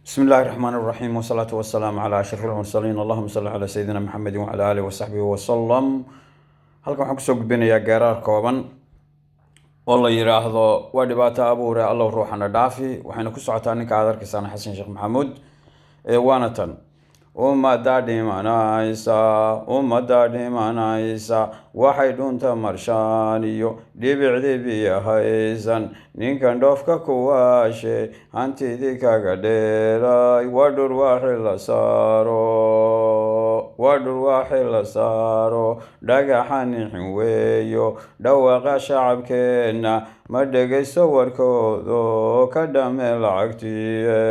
بسم الله الرحمن الرحيم، والصلاة والسلام على أشرف المرسلين، اللهم صل على سيدنا محمد وعلى آله وصحبه وسلم. Halkan waxaan kusoo gudbinayaa geeraar kooban oo la yidhaahdo "Waa dhibaato abuure, Allow ruuxana dhaafi". Waxayna ku socotaa ninka aad arkaysaan, Xasan Sheekh Maxamuud. Ee waana tan: Ummadda dhimanaysa, ummadda dhimanaysa, waxay dhunta marshaan iyo dhibicdii biyo haysan. Ninkan dhoofka kuwaashe hantidii kaga dheeray, waa dhurwaaxi la saaro, waa dhurwaaxi la saaro, dhagaxa nixin weeyo. Dhawaaqa shacabkeenna ma dhegaysto warkoodo, ka dhame lacagtiye,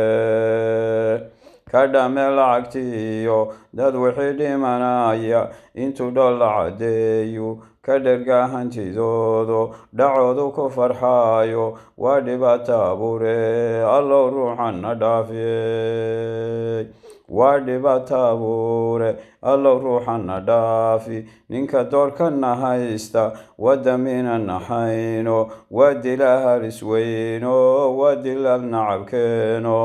ka dhame lacagtiyo. Dad wixii dhimanaya intuu dhoolla caddeeyu ka dhergaa hantidoodo, dhacoodu ku farxaayo, waa dhibaato abuure, Allow ruuxana dhaafi. Waa dhibaato abuure, Allow ruuxana dhaafi. Ninka doorkana haysta wadamina naxayno, waa dila halis weyno, waa dilaal nacabkeeno.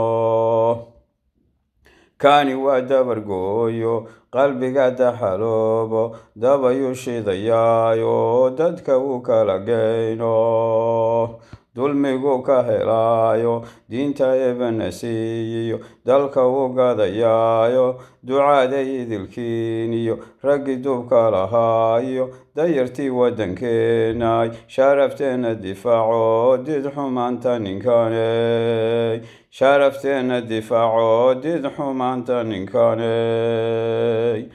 Kani waa dabargooyo, qalbiga daxaloobo, dabayuu shidayaayo, dadka wuu kala geyno, dulmigu ka helaayo, diinta Eebana siiyiyo dalka wuu gadayaayo. Ducaaday idilkiin iyo raggii dubka lahaayo, dayartii waddankeenay, sharafteenna difaaco, did xumaanta ninkaney, sharafteenna difaaco, did xumaanta ninkaney.